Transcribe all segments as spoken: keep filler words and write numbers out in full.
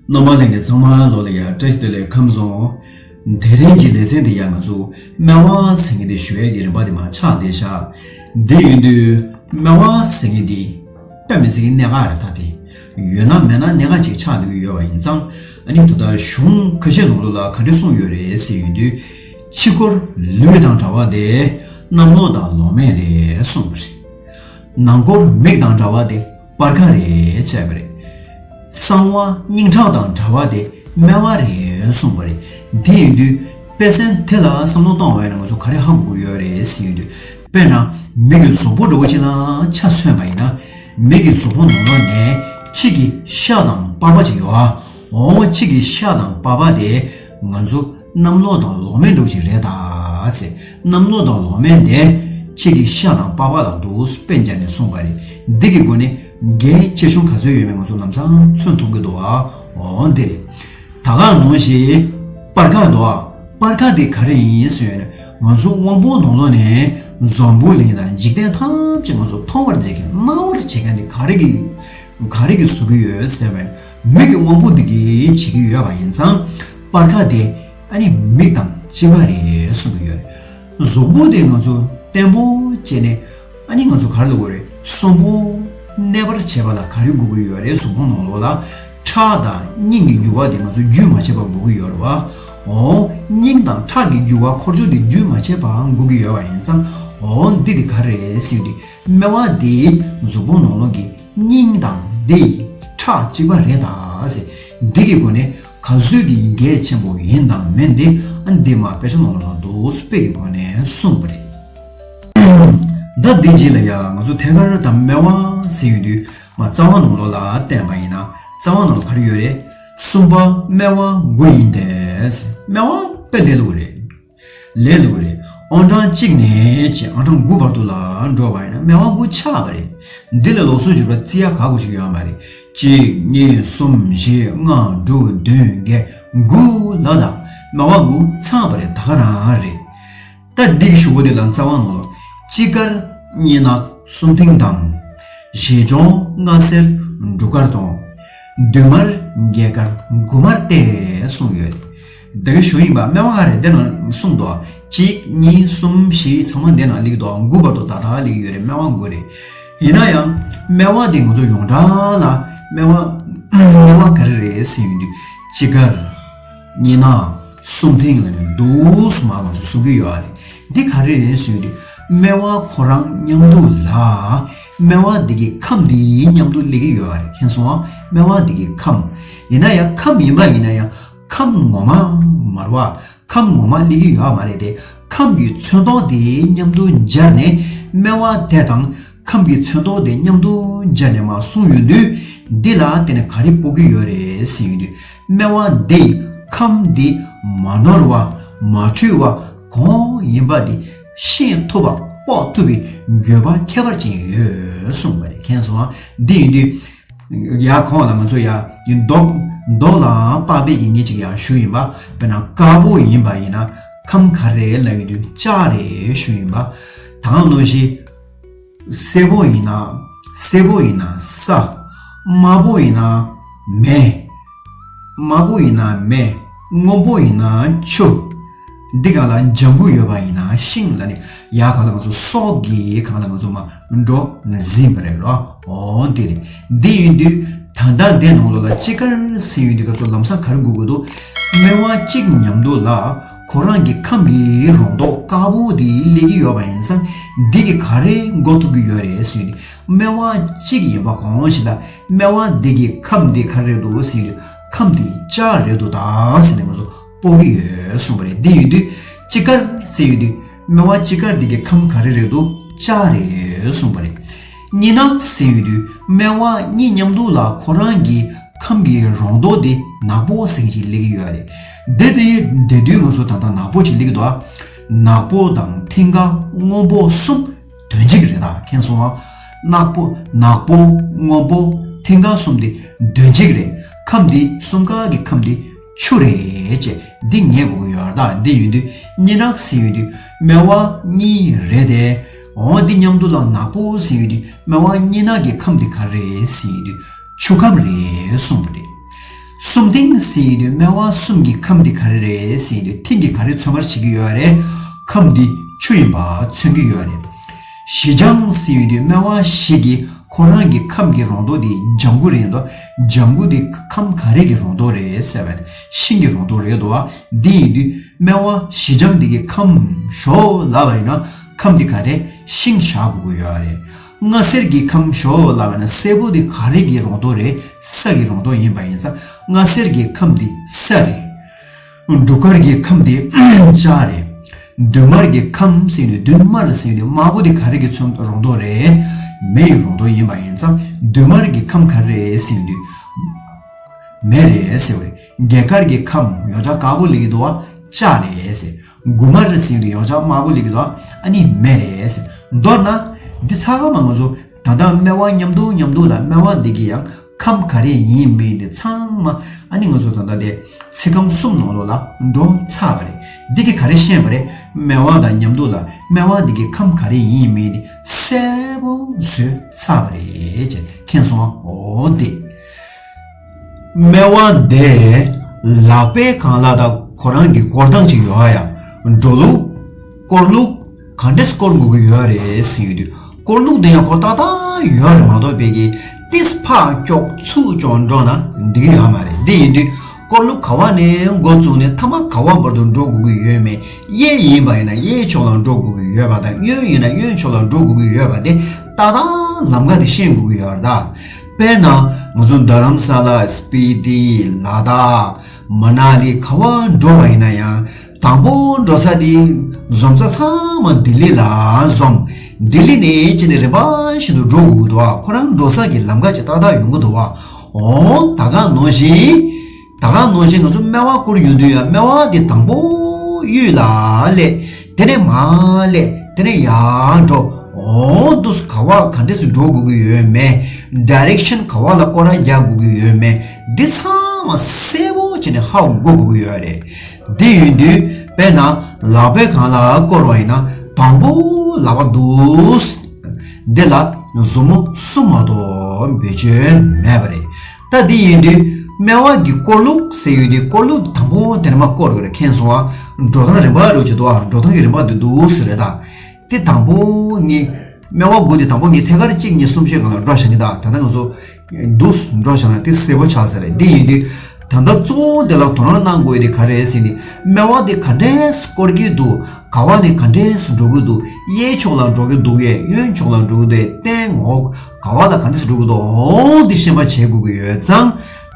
རྣམ་པ་ལྷན་རྒྱས་ཚང་མ་ལོ་ལ་ཡ་བཀྲ་ཤིས་བདེ་ལེགས་ཁམས་བཟང་། དེ་རིང་གི་ལེ་ཚན་འདི་ཡ་ང་ཚོ་སྨེ་བ་ཟེར་མཁན་འདི་ཞུ་ཡས་ཀྱི་རིམ་པ་འདི་མར་ཆགས་བསྡད་ཤག་འདི་ཡིན་དུས་སྨེ་བ་ཟེར་མཁན་འདི་དཔེ་མི་སྲིད་ཀྱི་གནད་འགག་རེད། ད་དེ་ཡོད་ན་མེད་ན་གནད་འགག་ཅིག་ཆགས་བསྡད་ཀྱི་ཡོད་པ་ཡིན་ཙང་། ཨ་ནི་ད་ལྟ་གཞུང་ཁ་ཤས་ནང་ལོགས་ལ་ག་འདྲ་གསུངས་ཡོད་རེད་ཟེར་ཡོང་དུས། ཕྱི་སྐོར་ལུས་དང་འདྲ་བ་དེ་གནམ་ལོ་དང་ལོ་སྨད་རེད་གསུངས་པ་རེད། ནང་སྐོར་མིག་དང་འདྲ་བ་དེ་སྤར་ཁ་རེད་བྱས་པ་རེད། གསང་བ་སྙིང་ཁྲག་དང་འདྲ་བ་དེ་སྨེ་བ་རེད་གསུངས་པ་རེད། དེ་ཡིན་དུས་དཔེ་མཚོན་དེ་ལ་བསམ་བློ་གཏོང་བ་ཡིན་ན་ང་ཚོ་ག་རེ་ཧ་གོ་གི་ཡོད་རེད་ཟེར་ཡོང་དུས། དཔེར་ན་མི་གི་གཟུགས་པོ་འདྲ་བོ་ཅིག་ལ་ཆ་མཚོན་པ་ཡིན་ན། མི་གི་གཟུགས་པོ་ནང་ལོགས་ནས་ཕྱི་གི་ཤ་དང་པགས་པ་ཅིག་ཡོད་ཨ། འོ་ཕྱི་གི་ཤ་དང་པགས་པ་དེ་ང་ཚོ་གནམ་ལོ་དང་ལོ་སྨད་འདྲ་བོ་ཅིག་རེད་ད་ཟེར། གནམ་ལོ་དང་ལོ་སྨད་དེ་ཕྱི་གི་ཤ་དང་པགས་པ་ལ་འདུག་དཔེ་སྦྱར་ནས་གསུངས་པ་རེད། འདི་གི་སྒོ་ནས་འགལ་ཆེ་ཆུང་ག་ཚོད་ཡོད་མེད་ང་ཚོ་ལམ་སང་མཚོན་ཐུབ་ཀྱི་འདུག་ཨ། འོ་འདི་རེད། ད་ག་ནང་བཞིན་སྤར་ཁ་འདུག་ཨ། སྤར་ཁ་དེ་ག་རེ་ཡིན་ཟེར་ན། ང་ཚོ་དབང་པོ་ནང་ལོགས་ནས་འཛམ་བུ་གླིང་དང་འཇིག་རྟེན་ཐམས་ཅད་ང་ཚོ་མཐོང་བར་བྱེད་མཁན་སྣང་བར་བྱེད་མཁན་དེ་ག་རེ་གི་ག་རེ་གིས་བཟོ་གི་ཡོད་ཟེར་བས། མིག་གི་དབང་པོ་འདི་གིས་བྱེད་ཀྱི་ཡོད་པ་ཡིན་ཙང་། སྤར་ཁ་དེ་ཨ་ནི་མིག་དང་གཅིག་པ་རེད་གསུང་གི་ཡོད་རེད། གཟུགས་པོ་དེ་ང་ཚོ་བརྟན་པོ་བྱས་ནས་ཨ་ནི་ང་ཚོ་ག་རེ་ལབ་དགོས་རེད། གསོན་པོ་གནས་པར་བྱེད་པ་ལ་ག་རེ་དགོས་ཀྱི་ཡོད་རེད། གཟུགས་པོ་ནང་ལོགས་ལ་ཁྲག་དང་སྙིང་གི་རྒྱུ་བ་དེ་ང་ཚོ་རྒྱུན་མ་ཆད་པ་དགོས་ཀྱི་ཡོད་རེད་བ། འོ་སྙིང་དང་ཁྲག་གི་རྒྱུ་བ་འཁོར་ཕྱོགས་དེ་རྒྱུན་མ་ཆད་པ་དགོས་ཀྱི་ཡོད་པ་ཡིན་ཙང་། འོ་འདི་དེ་ག་རེ་རེད་ཟེར་དུས། སྨེ་བ་དེ་གཟུགས་པོ་ནང་ལོགས་ཀྱི་སྙིང་དང་དེ་ཁྲག་གཅིག་པ་རེད་ད་ཟེར། འདི་གི་སྒོ་ནས་ག་ཚོད་ཀྱི་འགལ་ཆེན་པོ་ཡིན་དང་མིན་དེ་ཨ་འདི་མ་དཔེ་ཆ་ནང་ལ་ན་འདུག་དཔེ་གི་སྒོ་ནས་གསུངས་པ་རེད། ད་འདི་རྗེས་ལ་ཡ་ང་ཚོ་ཐད་ཀར་ད་སྨེ་བ་ཟེར་ཡོང་དུས་མ་རྩ་བ་ནང་ལོགས་ལ་བསྟན་པ་ཡིན་ན། རྩ་བ་ནང་ལ་ག་རེ་ཡོད་རེད། གསུམ་པ་སྨེ་བ་དགུ་ཡིན་ཏེ། སྨེ་བ་དཔེ་ལས་སླ་པོ་རེད། ལས་སླ་པོ་རེད། ཨང་གྲངས་གཅིག་ནས་བྱས་ཨང་གྲངས་དགུ་བར་དུ་ལ་འགྲོ་བ་ཡིན་ན་སྨེ་བ་དགུ་ཆགས་པ་རེད། འདི་ལ་ལོགས་སུ་འཇུག་པ་བརྩི་ཡ་ག་དགོས་ཤིག་ཡོད་མ་རེད། གཅིག་གཉིས། གསུམ། བཞི། ལྔ། དྲུག་བདུན། བརྒྱད། དགུ་ལ་ད་སྨེ་བ་དགུ་ཚང་པ་རེད། ད་ག་རང་རེད། ད་འདི་གི་གཞུག་གུ་དེ་ལ་རྩ་བ་ནང་ལ་དཔྱིད་ཀར་གཉིས་ནག་གསུམ་མཐིང་དང་། བཞི་སྦྱོང་ལྔ་སེར་དྲུག་དཀར་དང་། བདུན་དམར་བརྒྱད་དཀར་དགུ་དམར་ཏེ་གསུངས་ཡོད། ད་གི་ཞུ་ཡིན་པ་སྨེ་བ་ག་རེ་འདི་ནང་གསུངས་འདུག་གཅིག་གཉིས། གསུམ། བཞི། ཚང་མ་འདི་ནང་སླེབས་འདུག་དགུ་བར་དུ་ད་ད་སླེབས་ཡོད་རེད། སྨེ་བ་དགུ་རེད། ཡིན་ན་ཡང་སྨེ་བ་དེ་ང་ཚོ་ཡོངས་གྲགས་ལ་སྨེ་བ་སྨེ་བ་ག་རེ་རེད་ཟེར་ཡོང་དུས་དཔྱིད་ཀར་གཉིས་ནག་གསུམ་མཐིང་ལ་ནི་འདུག་སུ་མ་ང་ཚོ་གསུང་གི་ཡོད་རེད། འདི་ག་རེ་རེད་ཟེར་དུས་སྨེ་བ་ཁོ་རང་མཉམ་དུ་ལ་སྨེ་བ་འདི་གི་ཁམས་འདི་མཉམ་དུ་སླེབས་ཀྱི་ཡོད་རེད། མཁྱེན་སོང་ཨ། སྨེ་བ་འདི་གི་ཁམས། ཡིན་ན་ཡང་ཁམས་ཡིན་པ་ཡིན་ན་ཡང་ཁམས་ངོ་མ་མ་རེད་བ། ཁམས་ངོ་མ་སླེབས་ཀྱི་ཡོད་མ་རེད་དེ། ཁམས་ཀྱི་ཚོན་མདོག་དེ་མཉམ་དུ་སྦྱར་ནས་སྨེ་བ་དེ་དང་ཁམས་ཀྱི་ཚོན་མདོག་དེ་མཉམ་དུ་སྦྱར་ནས་མར་གསུངས་ཡོང་དུས། འདི་ལ་བརྟེན་ནས་ག་རེ་དཔོག་གི་ཡོད་རེད་ཟེར་ཡོང་དུས། སྨེ་བ་འདི་ཁམས་འདི་མ་ནོར་བ་མ་འཁྲུལ་བ་གང་ཡིན་པ་འདི་ཤེས་ཐུབ་པ་དཔོག་ཐུབ་པའི་འགྱོད་པ་ཁྱད་པར་ཅན་ཡོད་གསུངས་པ་རེད། མཁྱེན་སོང་ཨ། འདི་ཡིན་དུས། ཡ་གོང་ལ་ང་ཚོ་ཡ་མདོག་མདོག་ལའང་དཔག་པའི་གི་ངེས་ཅིག་ཡང་ཞུ་ཡིན་པ། དཔེར་ན་དཀར་པོ་ཡིན་པ་ཡིན་ན་ཁམས་ག་རེ་ལབ་ཡོང་དུས་ལྕགས་རེད་ཞུ་ཡིན་པ། ད་ག་ནང་བཞིན་སེར་པོ་ཡིན་ན་སེར་པོ་ཡིན་ན་ས། དམར་པོ་ཡིན་ན་མེ། དམར་པོ་ཡིན་ན་མེ། སྔོན་པོ་ཡིན་ན་ཆུ། འདི་གང་ལ་ལྗང་གུ་ཡོད་པ་ཡིན་ན་ཤིང་ལ་ནི་ཡ་གང་ལ་ང་ཚོ་སྲོག་གི་གང་ལ་ང་ཚོ་མ་འགྲོ་འཛིན་པ་རེད་རོ། འོ་འདི་རེད། འདི་ཡིན་དུས་ད་ལྟ་འདི་ནང་ལོགས་ལ་དཔྱིད་ཀར་ཟེར་ཡོང་དུས་སྐབས་སུ་ལམ་སང་ག་རེ་དགོས་ཀྱི་འདུག་སྨེ་བ་གཅིག་མཉམ་དུ་ལ་ཁོ་རང་གི་ཁམས་ཀྱི་རང་མདོག་དཀར་པོ་དེ་སླེབས་ཀྱི་ཡོད་པ་ཡིན་ཙང་འདི་གི་ག་རེ་འགོག་ཐུབ་ཀྱི་ཡོད་རེད་ཟེར་ཡོང་དུས། སྨེ་བ་གཅིག་ཡིན་པ་གང་ཞིག་ལ་སྨེ་བ་འདི་གི་ཁམས་འདི་ག་རེ་རེད་འདུག་ཟེར་ཡོང་དུས་ཁམས་འདི་ལྕགས་རེད་འདུག་ད་ཟེར་ནས་ང་ཚོ་དཔོག་གི་ཡོད་གསུངས་པ་རེད། འདི་ཡིན་དུས་དཔྱིད་ཀར་ཟེར་ཡོང་དུས་སྨེ་བ་དཔྱིད་ཀར་འདི་གི་ཁམས་ག་རེ་རེད་འདུག་ལྕགས་རེད་གསུངས་པ་རེད། གཉིས་ནག་ཟེར་ཡོང་དུས་སྨེ་བ་གཉིས་མཉམ་དུ་ལ་ཁོ་རང་གི་ཁམས་ཀྱི་རང་མདོག་དེ་ནག་པོ་ཟེར་གྱི་ཅིག་སླེབས་ཀྱི་ཡོད་རེད། དེ་དེ་དེ་དུས་ང་ཚོ་ད་ལྟ་ནག་པོ་ཅིག་སླེབས་ཀྱི་འདུག་ནག་པོ་དང་མཐིང་ག་སྔོན་པོ་གསུམ་དོན་གཅིག་རེད། ད་མཁྱེན་སོང་ཨ། ནག་པོ་ནག་པོ་སྔོན་པོ་མཐིང་ག་གསུམ་དེ་དོན་གཅིག་རེད། ཁམས་འདི་གསུམ་ཀ་གི་ཁམས་འདི་ཆུ་རེད་ཅེས་འདི་ངེས་དགོས་ཀྱི་ཡོད་རེད། ད་འདི་ཡིན་དུས་གཉིས་ནག་ཟེར་ཡོང་དུས་སྨེ་བ་གཉིས་རེད་དེ། འོ་འདི་མཉམ་དུ་ལ་ནག་པོ་ཟེར་ཡོང་དུས་སྨེ་བ་གཉིས་ནག་གི་ཁམས་འདི་ག་རེ་ཟེར་ཡོང་དུས་ཆུ་ཁམས་རེད་གསུངས་པ་རེད། གསུམ་མཐིང་ཟེར་ཡོང་དུས་སྨེ་བ་གསུམ་གྱི་ཁམས་འདི་ག་རེ་རེད་ཟེར་ཡོང་དུས་མཐིང་གིས་ག་རེ་མཚོན་པར་བྱེད་ཀྱི་ཡོད་རེད། ཁམས་འདི་ཆུ་ཡིན་པ་མཚོན་གྱི་ཡོད་རེད། བཞི་ལྗང་ཟེར་ཡོང་དུས་སྨེ་བ་བཞི་གི་ཁོ་རང་གི་ཁམས་ཀྱི་རང་མདོག་དེ་ལྗང་གུ་རེད་འདུག་ལྗང་གུ་དེ་ཁམས་ག་རེ་གི་རང་མདོག་རེད་ཟེར་བ་ནི་ཤིང་གི་རང་མདོག་རེད་འདུག་འདི་ཡིན་དུས་སྨེ་བ་བཞི་ལྗང་འདི་གི་ཁམས་ཞོག་ལབ་པ་ཡིན་ན་ཁམས་འདི་ག་རེ་ཤིང་བཞག་དགོས་ཀྱི་ཡོད་རེད། སྔ་སེར་གྱི་ཁམས་ཞོག་ལབ་པ་ན་སེར་པོ་དེ་ག་རེ་གི་རང་མདོག་རེད། ས་གི་རང་མདོག་ཡིན་པ་ཡིན་ཙང་སྔ་སེར་གྱི་ཁམས་དེ་ས་རེད། འབྲུག་དཀར་གྱི་ཁམས་དེ་ལྕགས་རེད། བདུན་དམར་གྱི་ཁམས་ཟེར་ནས་བདུན་དམར་ཟེར་ནས་དམར་པོ་དེ་ག་རེ་གི་མཚོན་རང་མདོག་རེད། མེ་ཡི་རང་མདོག་ཡིན་པ་ཡིན་ཙང་བདུན་དམར་གྱི་ཁམས་ག་རེ་རེད་ཟེར་དུས་མེ་རེད་ཟེར་བ་རེད། རྒྱ་གར་གྱི་ཁམས་ཡོངས་གྲགས་དཀར་པོ་ལེགས་འདུག་བ་ལྕགས་རེད་ཟེར། དགུ་དམར་ཟེར་དུས་ཡོངས་གྲགས་དམར་པོ་ལེགས་འདུག་བ་ཨ་ནི་མེ་རེད་ཟེར། མདོར་ན་འདི་ཚ་ག་མ་ང་ཚོ་ད་ལྟ་སྨེ་བ་མཉམ་དུ་མཉམ་དུ་ལ་སྨེ་བ་འདི་གི་ཡང་ཁམས་ག་རེ་ཡིན་མིན་དེ་ཚང་མ་ཨ་ནི་ང་ཚོ་ད་ལྟ་དེ་ཚིག་རྐང་གསུམ་ནང་ལོགས་ལ་འགྲོ་ཚར་བ་རེད། འདི་གི་ག་རེ་ཤེས་པ་རེད། སྨེ་བ་དང་མཉམ་དུ་ལ་སྨེ་བ་འདི་གི་ཁམས་ག་རེ་ཡིན་མིན་དེ་གསལ་པོ་བཟོས་ཚར་བ་རེད་ཅེས་མཁྱེན་སོང་བ། འོ་དེ་སྨེ་བ་དེ་ལག་པའི་སྒང་ལ་ད་ཁོ་རང་གི་སྐོར་སྟངས་ཅིག་ཡོད་ཨ་ཡ། འགྲོ་ལུགས་སྐོར་ལུགས་ག་འདྲས་སྐོར་དགོས་ཀྱི་ཡོད་རེད་ཟེར་ཡོད་དུས། སྐོར་ལུགས་དེ་ཡང་ཁོ་ཏག་ཏག་ཡོད་རེད་མ་གཏོགས་པའི་གི་ཏིས་ཕར་ཀྱོག་ཚུར་ཀྱོག་འགྲོ་ན་འགྲིག་གི་ཡོད་མ་རེད། འདི་ཡིན་དུས་སྐོར་ལུགས་ག་བ་ནས་འགོ་བཙུགས་ནས་མཐའ་མ་ག་བ་བར་དུ་འགྲོ་དགོས་ཀྱི་ཡོད་མེད། གཡས་ཡིན་པ་ཡིན་ན་གཡས་ཕྱོགས་ལ་འགྲོ་དགོས་ཀྱི་ཡོད་པ་དང་གཡོན་ཡིན་ན་གཡོན་ཕྱོགས་ལ་འགྲོ་དགོས་ཀྱི་ཡོད་པ་དེ་ཏག་ཏག་ལམ་ཁ་དེ་ཤེས་དགོས་ཀྱི་ཡོད་རེད་ད། དཔེར་ན་ང་ཚོ་རྡ་རམ་ས་ལ་སྤི་ཏི་ལ་དྭགས་མ་ན་ལི་ག་བ་འགྲོ་བ་ཡིན་ན་ཡང་། དང་པོ་འགྲོ་ས་དེ་འཛོམས་ས་ཚང་མ་ལྡི་ལི་ལ་འཛོམས། ལྡི་ལི་ནས་ཕྱིན་ནས་རིམ་པ་བཞིན་དུ་འགྲོ་དགོས་ཀྱི་འདུག་བ། ཁོ་རང་འགྲོ་ས་གི་ལམ་ཁ་ཅིག་ཏག་ཏག་ཡོང་གི་འདུག་བ། འོ་ད་ག་ནང་བཞིན། ད་ག་ནང་བཞིན་ང་ཚོ་སྨེ་བ་སྐོར་ཡོང་དུས་ཡང་སྨེ་བ་དེ་དང་པོ་གཡུས་ལ་སླེབས། དེ་ནས་མར་སླེབས། དེ་ནས་ཡར་འགྲོ། འོ་འདུག་སེ་ག་བ་ག་འདྲས་སེ་འགྲོ་དགོས་ཀྱི་ཡོད་མེད། ཌའི་རེག་ཤན་ག་བ་ལ་སྐོར་ར་རྒྱག་དགོས་ཀྱི་ཡོད་མེད། འདི་ཚང་མ་གསལ་པོ་བྱས་ནས་ཧ་གོ་དགོས་ཀྱི་ཡོད་རེད། དེ་ཡིན་དུས་དཔེར་ན་ལག་པའི་སྒང་ལ་བསྐོར་བ་ཡིན་ན་དང་པོ་ལག་པ་འདུག་སེ་འདི་ལ་མཛུབ་མོ་གསུམ་མ་གཏོགས་འབུལ་རྒྱུ་མེད་པ་རེད། ད་དེ་ཡིན་དུས་སྨེ་བ་གི་སྐོར་ལུགས་ཟེར་ཡོད་དུས་སྐོར་ལུགས་དང་པོ་དེ་ནས་མར་བསྐོར་དགོས་རེད། མཁྱེན་སོང་ང་། འགྲོ་སྟངས་རིམ་པ་རུ་བྱེད་དོ། འགྲོ་སྟངས་ཀྱི་རིམ་པ་འདི་འདུག་སེ་རེད་ད། དེ་དང་པོ་ངས་སྨེ་བ་དགུ་དེ་དང་པོ་ངས་ཐད་ཀར་གཅིག་གཉིས་གསུམ་བཞི་སྒང་ལ་འགྲོ་བཞག་གི་ད། ད་ལྟ་ང་ཚོ་འདུག་སེ་འགྲོ་བཞག་ན་དེ་གསལ་པོ་ཆགས་ས་རེད། དེ་ཡིན་དུས་ད་ལྟ་གཙོ་བོ་དེ་ལ་དོ་སྣང་གནང་དགོས་དེ་ག་རེ་རེད་ཟེར་ནས་སྨེ་བ་དེ་ག་འདྲས་སེ་སྐོར་གྱི་འདུག་ག་བ་ནས་ག་འདྲས་སེ་འགྲོ་གི་འདུག་གཡས་ཕྱོགས་ལ་འགྲོ་གི་འདུག་གས། གཡོན་ཕྱོགས་ལ་འགྲོ་གི་འདུག་གས། སྟེང་འོག་ག་བ་ལ་ག་འདྲས་སེ་འགྲོ་གི་འདུག་འོ་འདི་ཤེས་པ་བྱེད་དགོས་ཀྱི་ཡོད་ཙང་།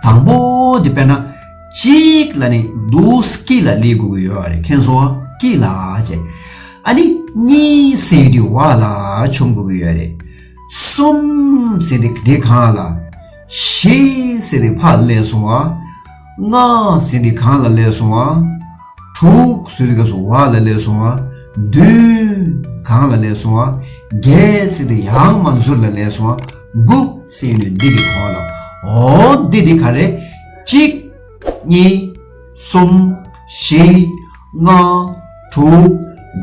དང་པོ་དེ་དཔེར་ན་གཅིག་ལ་ནི་འདུག་སེ་དཀྱིལ་ལ་སླེབས་དགོས་ཀྱི་ཡོད་རེད། མཁྱེན་སོང་ང་། དཀྱིལ་ལ་བྱས། ཨ་ནི་གཉིས་ཟེར་དུས་བར་ལ་མཆོང་དགོས་ཀྱི་ཡོད་རེད། གསུམ་ཟེར་དུས་དེ་སྒང་ལ། བཞི་ཟེར་དུས་ཕར་སླེབས་སོང་ང་། ལྔ་ཟེར་དུས་སྒང་ལ་སླེབས་སོང་ང་། དྲུག་ཟེར་དུས་སྐབས་སུ་བར་ལ་སླེབས་སོང་ང་། བདུན་སྒང་ལ་སླེབས་སོང་ང་། བརྒྱད་ཟེར་དུས་ཡང་མར་ཟུར་ལ་སླེབས་སོང་ང་། དགུ་ཟེར་ནས་འདི་གི་གོང་ལ། འོ་འདི་འདི་ག་རེ། གཅིག་གཉིས། གསུམ། བཞི། ལྔ། དྲུག་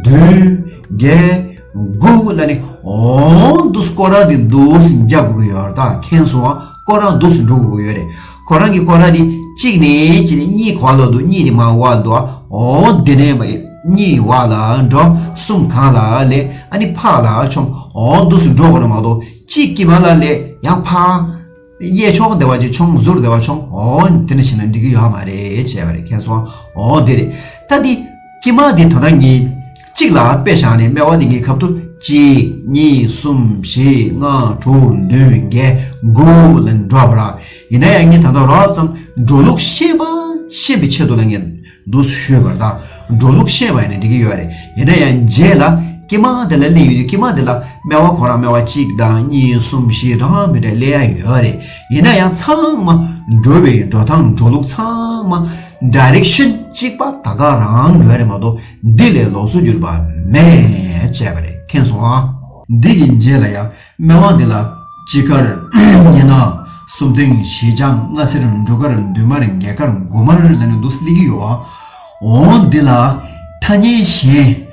བདུན། བརྒྱད། དགུ་ལ་ནི་འོ་འདུག་སེ་སྐོར་ར་འདི་འདུག་སེ་རྒྱག་དགོས་ཀྱི་ཡོད་རེད་ད། མཁྱེན་སོང་ང་། སྐོར་ར་འདུག་སེ་འགྲོ་དགོས་ཀྱི་ཡོད་རེད། ཁོ་རང་གི་སྐོར་ར་འདི་གཅིག་ནས་གཅིག་ནས་གཉིས་ག་བ་ལ་འདུག་གཉིས་དེ་མར་བར་འདུག་འོ་འདི་ནས་མར་གཉིས་བར་ལ་འགྲོ། གསུམ་སྒང་ལ་སླེབས། ཨ་ནི་ཕར་ལ་མཆོང་། འོ་འདུག་སེ་འགྲོ་དགོས་རེད་མ་གཏོགས་གཅིག་དཀྱིལ་མ་ལ་སླེབས་ཡང་ཕར། གཡས་ཕྱོགས་བདེ་བ་ཅིག་མཆོང་། ཟུར་བདེ་བ་མཆོང་། འོ་དེ་འདྲ་བྱས་ན་འགྲིག་གི་ཡོད་མ་རེད་བྱས་པ་རེད། མཁྱེན་སོང་། འོ་དེ་རེད། ད་འདི་དཀྱིལ་མ་འདི་ད་ལྟ་ངས་གཅིག་ལ་དཔེ་བཞག་ནས་སྨེ་བ་འདི་ངའི་ཁ་ཐུག་གཅིག་གཉིས། གསུམ། བཞི། ལྔ། དྲུག་བདུན། བརྒྱད། དགུ་ལ་འགྲོ་བ་ར། ཡིན་ན་ཡང་ངས་ད་ལྟ་རོབ་ཙམ་འགྲོ་ལུགས་ཤེས་པ་ཤེས་པའི་ཆེད་དུ་ལ་ངས་འདུག་ཞུས་པ་རེད་ད། འགྲོ་ལུགས་ཤེས་པ་ཡིན་ན་འགྲིག་གི་ཡོད་རེད། ཡིན་ན་ཡང་རྗེས་ལ་དཀྱིལ་མ་དེ་ལ་སླེབས་ཡོང་དུས་དཀྱིལ་མ་དེ་ལ་སྨེ་བ་ཁོ་རང་སྨེ་བ་གཅིག་དང་གཉིས། གསུམ། བཞི་རང་མི་འདྲ་སླེབས་ཡ་ཡོད་རེད། ཡིན་ན་ཡང་ཚང་མ་འགྲོ་བའི་འགྲོ་སྟངས་འགྲོ་ལུགས་ཚང་མ་ཌའི་རེག་ཤན་གཅིག་པ་ད་ག་རང་ཡོད་རེད་མ་གཏོགས་འདི་ལས་ལོགས་སུ་གྱུར་པ་མེད་བྱས་པ་རེད། མཁྱེན་སོང་ཨ། འདི་གི་རྗེས་ལ་ཡང་། སྨེ་བ་འདི་ལ་དཔྱིད་དཀར། ཉི་ནག། གསུམ་མཐིང་། བཞི་ལྗང་། ལྔ་སེར། དྲུག་དཀར། བདུན་དམར། བརྒྱད་དཀར། དགུ་དམར་ལ་ནི་འདུག་སེ་སླེབས་ཀྱི་ཡོད། འོ་འདི་ལ་ཐ་སྙད་གཞན།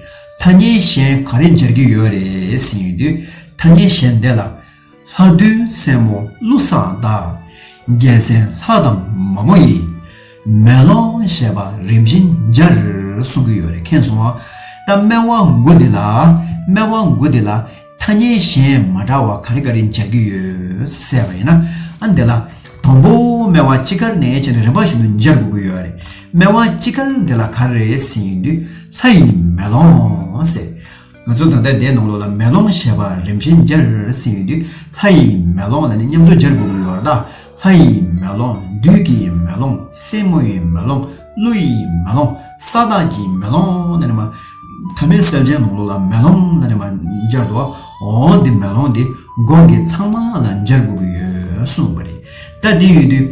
ཐ་སྙད་གཞན་ག་རེ་སྦྱར་གྱི་ཡོད་རེད་ཟེར་ཡོང་དུས་ཐ་སྙད་གཞན་འདི་ལ་ལྷ་བདུད་སྲིན་མོ་ཀླུ་བཟང་དང་། རྒྱལ་མཚན་ལྷ་དང་མ་མོ་ཡི། མེ་ལོང་བཞད་པ་རིམ་བཞིན་སྦྱར། གསུང་གི་ཡོད་རེད། མཁྱེན་སོང་ང་། ད་སྨེ་བ་དགུ་འདི་ལ། སྨེ་བ་དགུ་འདི་ལ་ཐ་སྙད་གཞན་མ་འདྲ་བ་ག་རེ་ག་རེ་སྦྱར་གྱི་ཡོད་ཟེར་བ་ཡིན་ན། ཨ་འདི་ལ་དང་པོ་སྨེ་བ་དཔྱིད་ཀར་ནས་བྱས་ནས་རིམ་པ་བཞིན་དུ་སྦྱར་དགོས་ཀྱི་ཡོད་རེད། སྨེ་བ་དཔྱིད་ཀར་འདི་ལ་ག་རེ་རེད་ཟེར་ཡིན་དུས། ལྷ་ཡི་མེ་ལོང་ཟེར། ང་ཚོ་ད་ལྟ་དེའི་ནང་ལོགས་ལ་མེ་ལོང་བཞད་པ་རིམ་བཞིན་སྦྱར་ཟེར་ཡོད་དུས། ལྷ་ཡི་མེ་ལོང་ལ་ནི་མཉམ་དུ་སྦྱར་དགོས་ཀྱི་ཡོད་རེད་ད། ལྷ་ཡི་མེ་ལོང་། བདུད་ཀྱི་མེ་ལོང་། སྲིན་མོ་ཡི་མེ་ལོང་། ཀླུ་ཡི་མེ་ལོང་། ས་བདག་གི་མེ་ལོང་ལ་ནི་མ། ཐ་མལ་གསལ་བྱེད་ནང་ལོགས་ལ་མེ་ལོང་ལ་ནི་མ་སྦྱར་དུས། འོ་འདི་མེ་ལོང་འདི་སྒོ་འགེ་ཚང་མ་ལ་སྦྱར་དགོས་ཀྱི་ཡོད་གསུངས་པ་རེད། ད་འདི་ཡོད་དུས།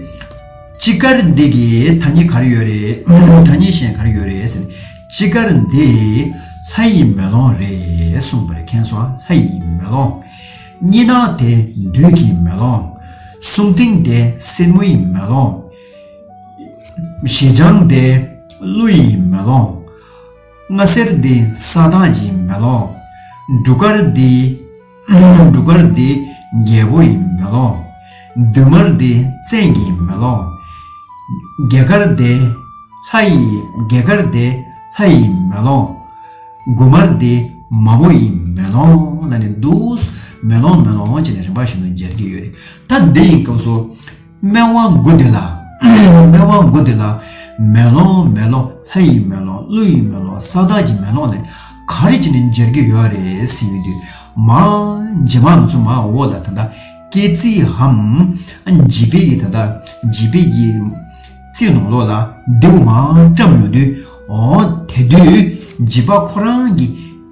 དཔྱིད་ཀར་འདི་གི་ཐ་སྙད་ག་རེ་ཡོད་རེད། ཐ་སྙད་གཞན་ག་རེ་ཡོད་རེད་ཟེར་ན། དཔྱིད་ཀར་འདི་ལྷ་ཡི་མེ་ལོང་རེད་གསུངས་པ་རེད། མཁྱེན་སོང་ང་། ལྷ་ཡི་མེ་ལོང་། གཉིས་ནག་དེ་བདུད་ཀྱི་མེ་ལོང་། གསུམ་མཐིང་དེ་སྲིན་མོ་ཡི་མེ་ལོང་། བཞི་ལྗང་དེ་ཀླུ་ཡི་མེ་ལོང་། ལྔ་སེར་དེ་ས་བདག་གི་མེ་ལོང་། དྲུག་དཀར་དེ། དྲུག་དཀར་དེ་རྒྱལ་པོ་ཡི་མེ་ལོང་། བདུན་དམར་དེ་བཙན་གྱི་མེ་ལོང་། བརྒྱད་དཀར་དེ་ལྷ་ཡི། བརྒྱད་དཀར་དེ་ལྷ་ཡི་མེ་ལོང་། དགུ་དམར་དེ་མ་མོ་ཡི་མེ་ལོང་ལ་ནི་འདུག། མེ་ལོང་མེ་ལོང་བྱས་ནས་རིམ་པ་བཞིན་དུ་སྦྱར་གྱི་ཡོད་རེད། ད་འདི་ཡི་སྐབས་སུ། སྨེ་བ་དགུ་འདི་ལ། སྨེ་བ་དགུ་འདི་ལ། མེ་ལོང་མེ་ལོང་། ལྷ་ཡི་མེ་ལོང་། ཀླུ་ཡི་མེ་ལོང་། ས་བདག་གི་མེ་ལོང་ལ་ག་རེ་བྱས་ནས་སྦྱར་གྱི་ཡོད་རེད་ཟེར་ཡོང་དུས། མ། རྗེས་མ་ང་ཚོ་མ་འོག་ལ་ད་ལྟ་སྐེ་རྩེའམ། བྱིས་པའི་གི་ད་ལྟ་བྱིས་པའི་གི་རྩེ་ནང་ལོགས་ལ་མདེའུ་མ་བཀྲམ་ཡོང་དུས། འོ་དེ་དུས་བྱིས་པ་ཁོ་རང་གི་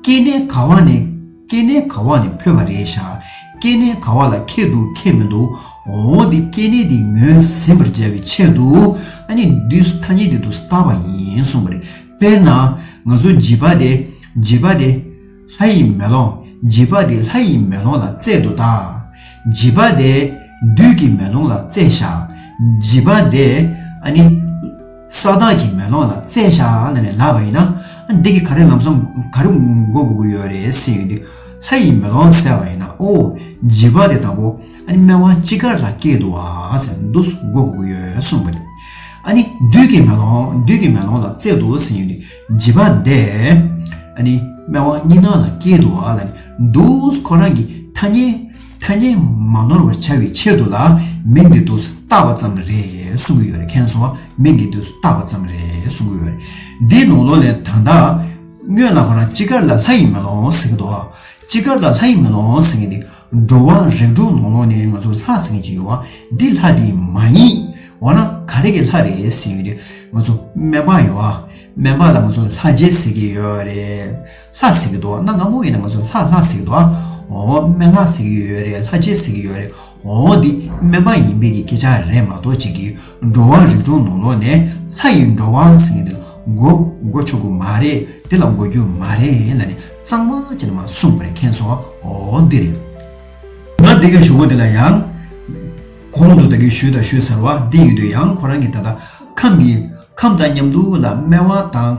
སྐྱེ་གནས་ག་བ་ནས། སྐྱེ་གནས་ག་བ་ནས་འཕོས་པ་རེད་ཤག། སྐྱེ་གནས་ག་བ་ལ་འཁེལ་འདུག་འཁེལ་མི་འདུག། འོ་འདི་སྐྱེ་གནས་འདི་ངོས་ཟིན་པར་བྱ་བའི་ཆེད་དུ། ཨ་ནི་འདི་ཐ་སྙད་འདི་དུ་བཏགས་པ་ཡིན་གསུངས་པ་རེད། དཔེར་ན། ང་ཚོ་བྱིས་པ་དེ། བྱིས་པ་དེ་ལྷ་ཡི་མེ་ལོང་། བྱིས་པ་དེ་ལྷ་ཡི་མེ་ལོང་ལ་རྩེ་འདུག་ད། བྱིས་པ་དེ་བདུད་ཀྱི་མེ་ལོང་ལ་རྩེ་ཤག། བྱིས་པ་དེ་ཨ་ནི། ས་བདག་གི་མེ་ལོང་ལ་རྩེ་ཤག་ལབ་ནས་ལབ་པ་ཡིན་ན། ཨ་འདི་གི་ག་རེ་ལམ་སང་ག་རེ་གོ་དགོས་ཀྱི་ཡོད་རེད་ཟེར་ཡོང་དུས། ལྷ་ཡི་མེ་ལོང་ཟེར་བ་ཡིན་ན། ཨོ། བྱིས་པ་དེ་དང་པོ་ཨ་ནི་སྨེ་བ་དཔྱིད་ཀར་ལ་སྐྱེས་འདུག་ཨ་ཟེར་འདུག་གོ་དགོས་ཀྱི་ཡོད་གསུངས་པ་རེད། ཨ་ནི་བདུད་ཀྱི་མེ་ལོང་། བདུད་ཀྱི་མེ་ལོང་ལ་རྩེ་འདུག་ཟེར་ཡོང་དུས། བྱིས་པ་དེ་ཨ་ནི་སྨེ་བ་གཉིས་ནག་ལ་སྐྱེས་འདུག་ཨ་ལབ་ནས་འདུག། ཁོ་རང་གི་ཐ་སྙད། ཐ་སྙད་མ་ནོར་བར་བྱ་བའི་ཆེད་དུ་ལ་མིང་འདི་དུ་བཏགས་པ་ཙམ་རེད་གསུང་གི་ཡོད་རེད། མཁྱེན་སོང་ང་། མིང་འདི་དུ་བཏགས་པ་ཙམ་རེད་གསུང་གི་ཡོད་རེད། འདིའི་ནང་ལོགས་ལས་ད་ལྟ་སྔོན་ལ་ཁོ་རང་དཔྱིད་ཀར་ལ་ལྷ་ཡི་མེ་ལོང་ཟེར་གྱི་འདུག། དཔྱིད་ཀར་ལ་ལྷ་ཡི་མེ་ལོང་ཟེར་མཁན་འདི་འགྲོ་བ་རིགས་དྲུག་ནང་ལོགས་ནས་ང་ཚོ་ལྷ་ཟེར་མཁན་ཅིག་ཡོད་པ། འདི་ལྷ་འདི་མ་ཡིན། འོ་ན་ག་རེ་གི་ལྷ་རེད་ཟེར་ཡོང་དུས། ང་ཚོ་སྨན་པ་ཡོད་པ། སྨན་པ་ལ་ང་ཚོ་ལྷ་རྗེ་ཟེར་གྱི་ཡོད་རེད། ལྷ་ཟེར་གྱི་འདུག། གནའ་སྔ་མོ་ཡིན་ན་ང་ཚོ་ལྷ་ལྷ་ཟེར་གྱི་འདུག། འོ་སྨན་ལྷ་ཟེར་གྱི་ཡོད་རེད། ལྷ་རྗེ་ཟེར་གྱི་ཡོད་རེད། འོ་འདི་སྨན་པ་ཡིན་པའི་གི་སྐད་ཆ་རེད་མ་གཏོགས། ཅིག་གི་འགྲོ་བ་རིགས་དྲུག་ནང་ལོགས་ནས་ལྷ་ཡི་འགྲོ་བ་ཟེར་མཁན་དེ་ལ་གོ་གོ་ཆོག་གི་མ་རེད། དེ་ལ་གོ་རྒྱུ་མ་རེད་ལབ་ནས་གཙང་མ་བྱས་ནས་མར་གསུངས་པ་རེད། མཁྱེན་སོང་ང་། འོ་འདི་རེད། ང་འདི་གི་ཞུ་བ་དེ་ལ་ཡང་། གོང་དུ་ད་གིན་ཞུས་དང་ཞུས་ཚར་བ་འདི་ཡིན་དུས། ཡང་ཁོ་རང་གི་ད་ལྟ་ཁམས་ཀྱི། ཁམས་དང་མཉམ་དུ་ལ་སྨེ་བ་དང་།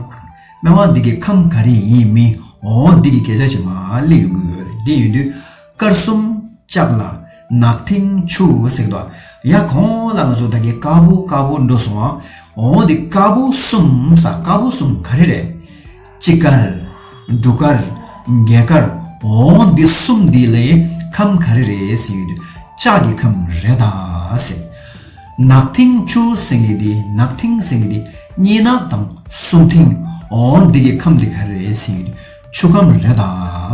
སྨེ་བ་འདི་གི་ཁམས་ག་རེ་ཡིན་མིན། འོ་འདི་གི་སྐད་ཆ་ཅིག་མར་སླེབས་ཡོང་གི་ཡོད་རེད། འདི་ཡིན་དུས། དཀར་གསུམ་ལྕགས་ལ་ནག་མཐིང་ཆུ་ཟེར་གྱི་འདུག། ཡ་གོང་ལ་ང་ཚོ་ད་གིན་དཀར་པོ་དཀར་པོ་འགྲོ་སོང་བ། འོ་འདི་དཀར་པོ་གསུམ་ཟེར། དཀར་པོ་གསུམ་ག་རེ་རེད། དཔྱིད་དཀར། དྲུག་དཀར། བརྒྱད་དཀར། འོ་འདི་གསུམ་འདི་ལ་ཁམས་ག་རེ་རེད་ཟེར་ཡོང་དུས། ལྕགས་ཀྱི་ཁམས་རེད་ད་ཟེར། ནག་མཐིང་ཆུ་ཟེར་མཁན་འདི། ནག་མཐིང་ཟེར་མཁན་འདི་གཉིས་ནག་དང་གསུམ་མཐིང་། འོ་འདི་གི་ཁམས་འདི་ག་རེ་རེད་ཟེར་ཡོང་དུས། ཆུ་ཁམས་རེད་ད་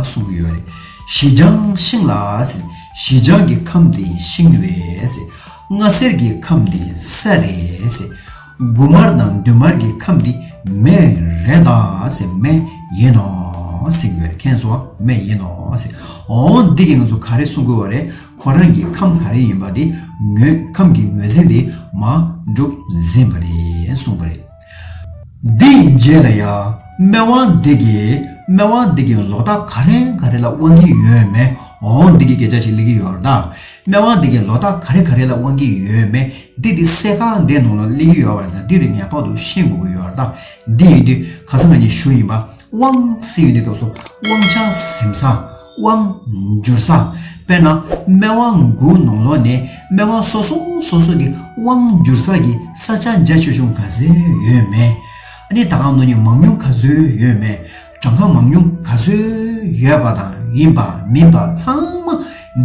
གསུང་གི་ཡོད་རེད། བཞི་ལྗང་ཤིང་ལ་ཟེར། བཞི་ལྗང་གི་ཁམས་འདི་ཤིང་རེད་ཟེར། ལྔ་སེར་གྱི་ཁམས་འདི་ས་རེད་ཟེར། དགུ་དམར་དང་བདུན་དམར་གྱི་ཁམས་འདི་མེ་རེད་ད་ཟེར། མེ་ཡིན་ནོ་ཟེར་གྱི་ཡོད་རེད། མཁྱེན་སོང་ང་། མེ་ཡིན་ནོ་ཟེར། འོ་འདི་གིས་ང་ཚོ་ག་རེ་གསུང་གི་ཡོད་རེད། ཁོ་རང་གི་ཁམས་ག་རེ་ཡིན་པ་དེ་ངོས། ཁམས་ཀྱི་ངོས་འཛིན་དེ་མར་གྲུབ་ཟིན་པ་རེད་གསུངས་པ་རེད། འདིའི་རྗེས་ལ་ཡ། སྨེ་བ་འདི་གི། སྨེ་བ་འདི་གི་ལོ་རྟགས་ག་རེ་ག་རེ་ལ་དབང་གི་ཡོད་མེད། འོ་འདི་གི་སྐད་ཆ་ཅིག་སླེབས་ཀྱི་ཡོད་རེད་ད། སྨེ་བ་འདི་གི་ལོ་རྟགས་ག་རེ་ག་རེ་ལ་དབང་གི་ཡོད་མེད། འདི་དེ་གསལ་ཁ་འདི་ནང་ལ་སླེབས་ཀྱི་ཡོད་པ་ཡིན་ཙང་། འདི་དེ་ངེས་པར་དུ་ཤེས་དགོས་ཀྱི་ཡོད་རེད་ད། འདི་ཡིན་དུས་ཁ་སང་ང་གཉིས་ཞུས་ཡིན་པ། དབང་ཟེར་ཡོང་དུས་སྐབས་སུ་དབང་ཆ་ཟིན་ས། དབང་བསྒྱུར་ས། དཔེར་ན་སྨེ་བ་དགུ་ནང་ལོགས་ནས་སྨེ་བ་སོ་སོ་སོ་སོ་གི་དབང་བསྒྱུར་ས་གི་ས་ཆ་རྒྱ་ཆེ་ཆུང་ག་ཚོད་ཡོད་མེད། ཨ་ནི་ད་ག་ནང་བཞིན་མང་ཉུང་ག་ཚོད་ཡོད་མེད། གྲངས་ཀ་མང་ཉུང་ག་ཚོད་ཡོད་པ་དང་ཡིན་པ་མིན་པ་ཚང་མ་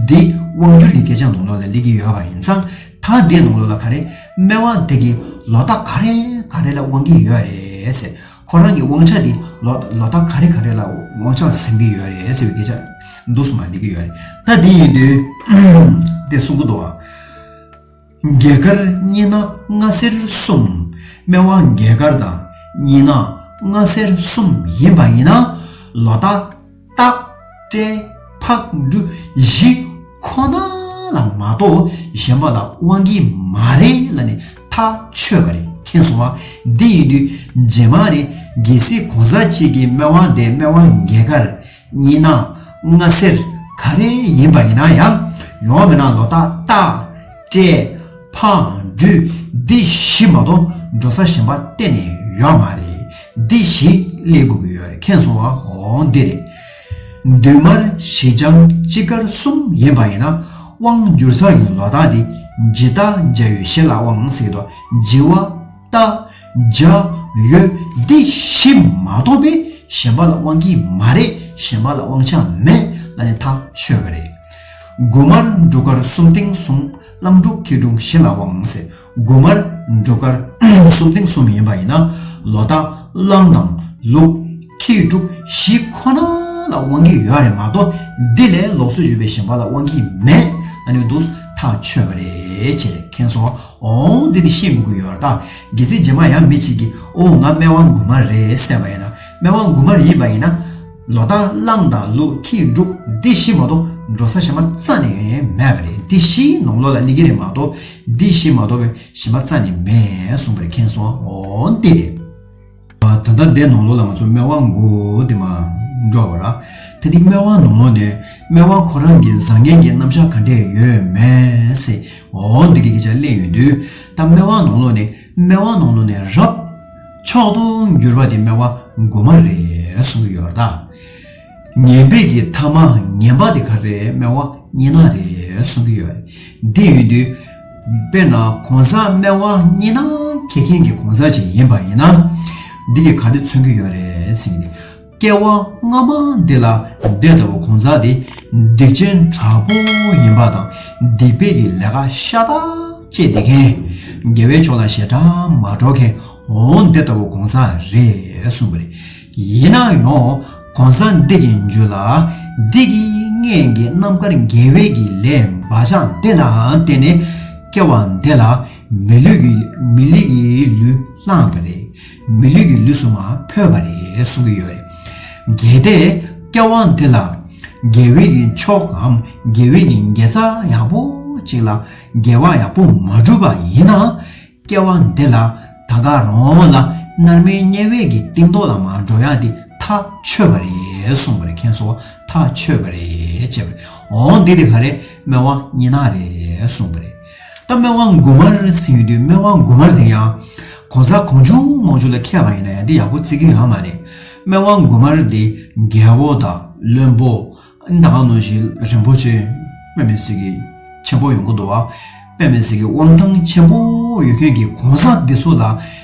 འདི་དབང་བསྒྱུར་གྱི་སྐད་ཆ་ནང་ལོགས་ལ་སླེབས་ཀྱི་ཡོད་པ་ཡིན་ཙང་། ད་འདི་ནང་ལོགས་ལ་ག་རེ། སྨེ་བ་འདི་གི་ལོ་རྟགས་ག་རེ་ག་རེ་ལ་དབང་གི་ཡོད་རེད་ཟེར། ཁོ་རང་གི་དབང་ཆ་འདི་ལོ་ལོ་རྟགས་ག་རེ་ག་རེ་ལ་དབང་ཆ་ཟིན་གི་ཡོད་རེད་ཟེར་བའི་སྐད་ཆ་འདུག་སེ་མར་སླེབས་ཀྱི་ཡོད་རེད། ད་འདི་ཡིན་དུས་དེ་གསུང་གི་འདུག་བ། རྒྱལ་དཀར་གཉིས་ན་སྔ་སེར་གསུམ། སྨེ་བ་རྒྱལ་དཀར་དང་གཉིས་ན་སྔ་སེར་གསུམ་ཡིན་པ་ཡིན་ན། ལོ་རྟགས་སྟག་སྤྲེལ་ཕག་སྦྲུལ་བཞི་ཁོ་ན་ལ་མ་གཏོགས་གཞན་པ་ལ་དབང་གི་མ་རེད་ལབ་ནས་ཐག་ཆོད་པ་རེད། མཁྱེན་སོང་བ། འདི་ཡིན་དུས་རྗེས་མ་རེད། གལ་སྲིད་གོང་ས་མཆོག་གི་སྨེ་བ་དེ་སྨེ་བ་རྒྱལ་དཀར། གཉིས་ན་སྔ་སེར་ག་རེ་ཡིན་པ་ཡིན་ན་ཡང་། ཡོང་བ་མིན་ན་ལོ་རྟགས་སྟག་སྤྲེལ་ཕག་སྦྲུལ་འདི་བཞི་མ་གཏོགས་འགྲོ་ས་གཞན་པ་གཏན་ནས་ཡོད་མ་རེད། འདི་བཞི་སླེབས་དགོས་ཀྱི་ཡོད་རེད། མཁྱེན་སོང་བ། འོ་འདི་རེད། བདུན་དམར་བཞི་ལྗང་དཀྱིལ་དཀར་གསུམ་ཡིན་པ་ཡིན་ན། དབང་བསྒྱུར་ས་ཡི་ལོ་རྟགས་འདི་ཇི་ལྟ་འཇའ་འོད་བཞི་ལ་དབང་ཟེར་དུས། ཇི་བ། ལྟ། འཇའ། འོད། འདི་བཞི་མ་གཏོགས་པའི་གཞན་པ་ལ་དབང་གི་མ་རེད། གཞན་པ་ལ་དབང་ཆ་མེད་ལབ་ནས་ཐག་ཆོད་པ་རེད། དགུ་དམར་འབྲུག་དཀར་གསུམ་སྟེང་གསུམ། གླང་འབྲུག་ཁྱི་འབྲུག་བཞི་ལ་དབང་ཟེར། དགུ་དམར་འབྲུག་དཀར་གསུམ་སྟེང་གསུམ་ཡིན་པ་ཡིན་ན། ལོ་རྟགས་གླང་དང་ལུག་ཁྱི་འབྲུག་བཞི་ཁོ་ན་ལ་དབང་གི་ཡོད་རེད་མ་གཏོགས། འདི་ལས་ལོགས་སུ་ཡོད་པའི་གཞན་པ་ལ་དབང་གི་མེད་ལབ་ནས་འདུག་ཐག་ཆོད་པ་རེད་ཅེས་མཁྱེན་སོང་། འོ་འདི་དེ་ཤེས་དགོས་ཀྱི་ཡོད་རེད་ད། གལ་སྲིད་རྗེས་མ་ཡང་མི་གཅིག་གིས་ཨོ་ང་སྨེ་བ་དགུ་དམར་རེད་ཟེར་བ་ཡིན་ན། སྨེ་བ་དགུ་དམར་ཡིན་པ་ཡིན་ན། ལོ་རྟགས་གླང་དང་ལུག་ཁྱི་འབྲུག་འདི་བཞི་མ་གཏོགས་འགྲོ་ས་གཞན་པ་རྩ་ནས་མེད་པ་རེད། འདི་བཞི་ནང་ལོགས་ལ་སླེབས་ཀྱི་རེད་མ་གཏོགས། འདི་བཞི་མ་གཏོགས་པའི་གཞན་པ་རྩ་ནས་མེད་གསུངས་པ་རེད། མཁྱེན་སོང་། འོ་འདི་རེད། ད་ལྟ་འདི་ནང་ལོགས་ལ་ང་ཚོ་སྨེ་བ་དགུ་དེ་མར་འགྲོ་བ་ར། ད་འདི་སྨེ་བ་ནང་ལོགས་ནས་སྨེ་བ་ཁོ་རང་གི་བཟང་ངན་གྱི་རྣམ་གཞག་ག་འདྲས་ཡོད་མེད་ཟེར། འོ་འདི་གི་སྐད་ཆ་གླེང་ཡོང་དུས། ད་སྨེ་བ་ནང་ལོགས་ནས་སྨེ་བ་ནང་ལོགས་ནས་རབ་མཆོག་ཏུ་གྱུར་པ་དེ་སྨེ་བ་དགུ་དམར་རེད་གསུང་གི་ཡོད་རེད་ད། ངན་པའི་གི་ཐ་མ་ངན་པ་དེ་ག་རེ་རེད། སྨེ་བ་གཉིས་ན་རེད་གསུང་གི་ཡོད་རེད། འདི་ཡོད་དུས། དཔེར་ན་གོང་ས་སྨེ་བ་གཉིས་ན་ཁེ་མཁན་གྱི་གོང་ས་ཅིག་ཡིན་པ་ཡིན་ན། འདི་གིས་ག་རེ་མཚོན་གྱི་ཡོད་རེད་ཟེར་ནས། སྐྱེ་བ་སྔ་མ་འདི་ལ་འདི་ལྟ་བུ་གོང་ས་དེ་སྡིག་ཅན་དྲག་པོ་ཡིན་པ་དང་། སྡིག་པའི་གི་ལས་ཀ་ཤ་སྟག་བྱས་བསྡད་མཁན། དགེ་བའི་ཕྱོགས་ལ་ཞེ་དྲག་མ་འགྲོ་མཁན། འོ་འདི་ལྟ་བུ་གོང་ས་རེད་གསུངས་པ་རེད། ཡིན་ན་ཡང་གོང་ས་འདི་གི་རྒྱུད་ལ་འདི་གི་སྔོན་གྱི་རྣམ་དཀར་དགེ་བའི་གི་ལས་བག་ཆགས་འདི་ལ་བརྟེན་ནས་སྐྱེ་བ་འདི་ལ་མི་ལུས་ཀྱི་མི་ལུས་ཀྱི་ལུས་བླངས་པ་རེད། མི་ལུས་ཀྱི་ལུས་སུ་མར་འཕོས་པ་རེད་གསུང་གི་ཡོད་རེད། གལ་ཏེ་སྐྱེ་བ་འདི་ལ་དགེ་བའི་གི་ཕྱོགས་སམ་དགེ་བའི་གི་དགེ་རྩ་ཡག་པོ་ཅིག་ལ་དགེ་བ་ཡག་པོ་མ་བསྒྲུབས་པ་ཡིན་ན། སྐྱེ་བ་འདི་ལ་ད་ག་རང་ལ་མནར་མེད་དམྱལ་བའི་གི་གཏིང་ཐོག་ལ་མར་འགྲོ་ཡག་འདི་ཐག་ཆོད་པ་རེད་གསུངས་པ་རེད། མཁྱེན་སོང་། ཐག་ཆོད་པ་རེད་ཅེས་པ་རེད། འོ་འདི་དེ་ག་རེད། སྨེ་བ་གཉིས་ན་རེད་གསུངས་པ་རེད། ད་སྨེ་བ་དགུ་དམར་ཟེར་ཡོང་དུས་སྨེ་བ་དགུ་དམར་དེ་ཡང་གོང་ས་གང་བྱུང་མང་བྱུང་ལ་འཁེལ་བ་ཡིན་ན་ཡང་འདི་ཡག་པོ་བརྩི་གི་ཡོད་མ་རེད། སྨེ་བ་དགུ་དམར་དེ་རྒྱལ་པོ་དང་བློན་པོ། ད་ག་ནང་བཞིན་རིན་པོ་ཆེ་དཔེ་མི་སྲིད་ཀྱི་ཆེན་པོ་ཡོང་གི་འདུག་བ། དཔེ་མི་སྲིད་ཀྱི་དབང་ཐང་ཆེན་པོ་ཡོད་མཁན་གྱི་གོང་ས་འདི་ཚོ་ལ་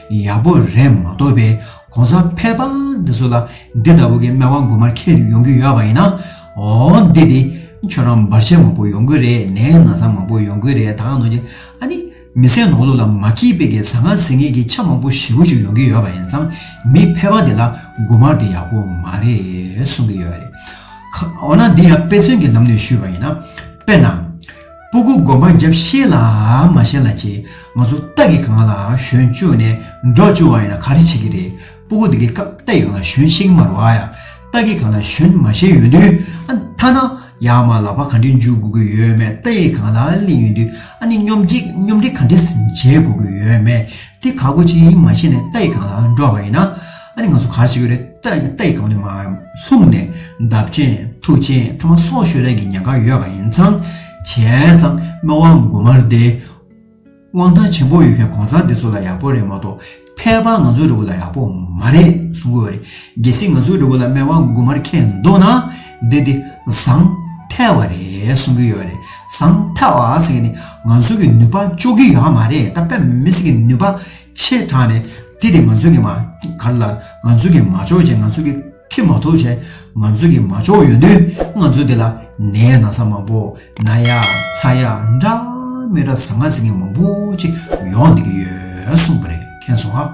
ཡག་པོ་རེད་མ་གཏོགས་པའི་གོང་ས་ཕལ་པ་འདི་ཚོ་ལ་འདི་ལྟ་བུ་གི་སྨེ་བ་དགུ་དམར་འཁེལ་ཡོང་གི་ཡོད་པ་ཡིན་ན། འོ་འདི་དེ་ཁྱོད་རང་བར་ཆད་མང་པོ་ཡོང་གི་རེད། ནད་ན་ཚ་མང་པོ་ཡོང་གི་རེད། ད་ག་ནང་བཞིན་ཨ་ནི། མི་ཚེ་ནང་ལོགས་ལ་མ་སྐྱིད་པའི་གི་ཟང་ངེ་ཟིང་ངེ་གི་ཆ་མང་པོ་ཞེ་པོ་ཅིག་ཡོང་གི་ཡོད་པ་ཡིན་ཙང་། མི་ཕལ་པ་དེ་ལ་དགུ་དམར་དེ་ཡག་པོ་མ་རེད་གསུང་གི་ཡོད་རེད། ཁ་འོ་ན་འདི་ཡང་དཔེ་མཚོན་གྱི་ལམ་ནས་ཞུས་པ་ཡིན་ན། དཔེར་ན། སྤུ་གུ་སྒོམ་པ་རྒྱབ་ཤེས་ལ་མ་ཤེས་ལ་ཅེ། ང་ཚོ་རྟ་གི་སྒང་ལ་ཞོན་བཅུག་ནས་འགྲོ་བཅུག་པ་ཡིན་ན་ག་རེ་བྱེད་ཀྱི་རེད། སྤུ་གུ་དེ་གི་སྐབས་རྟ་ཡི་སྒང་ལ་ཞོན་ཤེས་ཀྱི་མ་རེད་བ་ཡ། རྟ་གི་སྒང་ལ་ཞོན་མ་ཤེས་ཡོང་དུས་ཨ་ཐ་ན། ཡར་མར་ལག་པ་ག་འདྲས་འཇུ་དགོས་ཀྱི་ཡོད་མེད། རྟའི་སྒང་ལ་སླེབས་ཡོང་དུས་ཨ་ནི་སྙོམས་སྒྲིག་སྙོམས་སྒྲིག་ག་འདྲས་བྱེད་དགོས་ཀྱི་ཡོད་མེད། དེ་ག་གོ་ཅི་མ་ཤེས་ནས་རྟའི་སྒང་ལ་འགྲོ་བ་ཡིན་ན། ཨ་ནི་ང་ཚོ་ག་རེ་བྱེད་ཀྱི་རེད། རྟ་རྟའི་སྒང་ནས་མར་ལྷུང་ནས་འདབ་ཆེན་མཐུག་ཆེན་ཐ་མ་སྲོག་ཤོར་ཡག་གི་ཉེན་ཁ་ཡོད་པ་ཡིན་ཙང་། བྱས་ཙང་སྨེ་བ་དགུ་དམར་དེ་དབང་ཐང་ཆེན་པོ་ཡོད་མཁན་གོང་ས་འདི་ཚོ་ལ་ཡག་པོ་རེད་མ་གཏོགས། ཕལ་པ་ང་ཚོའི་འགྲོ་བ་ལ་ཡག་པོ་མ་རེད་གསུང་གི་ཡོད་རེད། གལ་སྲིད་ང་ཚོའི་འགྲོ་བ་ལ་སྨན་པ་དགུ་དམར་ཁེལ་འདུག་ན་འདི་དེ་བཟང་ཐལ་བ་རེད་གསུང་གི་ཡོད་རེད། བཟང་ཐལ་བ་ཟེར་གི་ནི་ང་ཚོ་གི་ནུས་པ་ལྕོགས་ཀྱི་ཡོད་མ་རེད། ད་དཔེ་མི་སྲིད་ཀྱི་ནུས་པ་ཆེ་དྲགས་ནས་དེ་དེ་ང་ཚོ་གི་མ་གར་ལ་ང་ཚོ་གི་མ་ལྕོགས་བྱས་ང་ཚོ་གི་ཁེ་མ་ཐོབ་བྱས་ང་ཚོ་གི་མ་ལྕོགས་ཡོང་དུས་ང་ཚོ་དེ་ལ་ནད་ན་ཚ་མང་པོ་ན་ཡ་ཚ་ཡ་འདྲ་མི་འདྲ་ཟ་ང་ཟིག་གི་མང་པོ་ཅིག་ཡོང་བསྡད་ཀྱི་ཡོད་གསུངས་པ་རེད། མཁྱེན་སོང་ཨ།